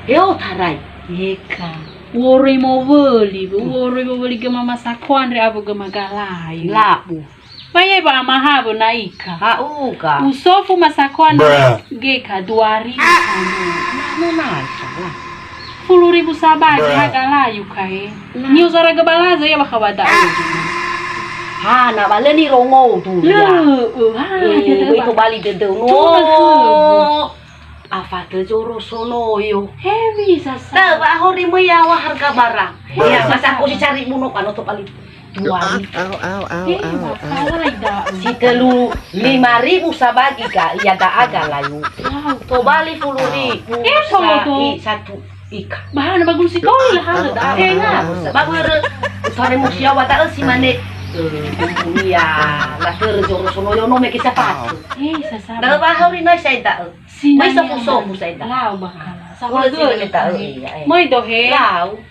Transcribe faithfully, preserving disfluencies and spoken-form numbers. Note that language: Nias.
Eo tarai. Eka. Uoroi mowöli, uoroi mowöli göma masakoa andre awö göma galayu. Labu. Ba ye ba amahawö na ika. Ha uga. Usofu masakoa andre geka dua ribu. Ah. Na, na, na, salah. Fulu ribu sabagi ha galayu kae. Nah. Niu zaraga balaza ya bakhawa da'ö. Ha, na ba lö nirongou tu ya. Lö, ha, eh, dödö böi ba. Tobali dödöu no. Tuna khögu. Afatö zoro sonoyo. Hewi sasa. Tö, ba ahori möi yaŵa harga barang. Hewi sasa. Ya, masa aku si cari buno kano tobali. Dua ribu. Au, au, au, au, au. Hewi, au, au. Salah da'ö. Si tölu, lima ribu sabagi ka, iya da'a galayu. Wow. Tobali fulu ribu. Eh, sa'i satu. Ika. Bahana bagul si toli lah, ah, ada ah, dah. Tenga. Ah, ah. Ba börö utare musia wa da'ö si mane. Eh, kumpul ia, la törö zoro sonoyo no mege sapatu. Eh, sasaba. Da'ö ba hauri noi sai da'ö. Sinanya. Mai sofu-sofu sai da'ö. Lau bakala. Sama. Ulo si gör mane da'ö, iya, eh. Mai dohe. Lau.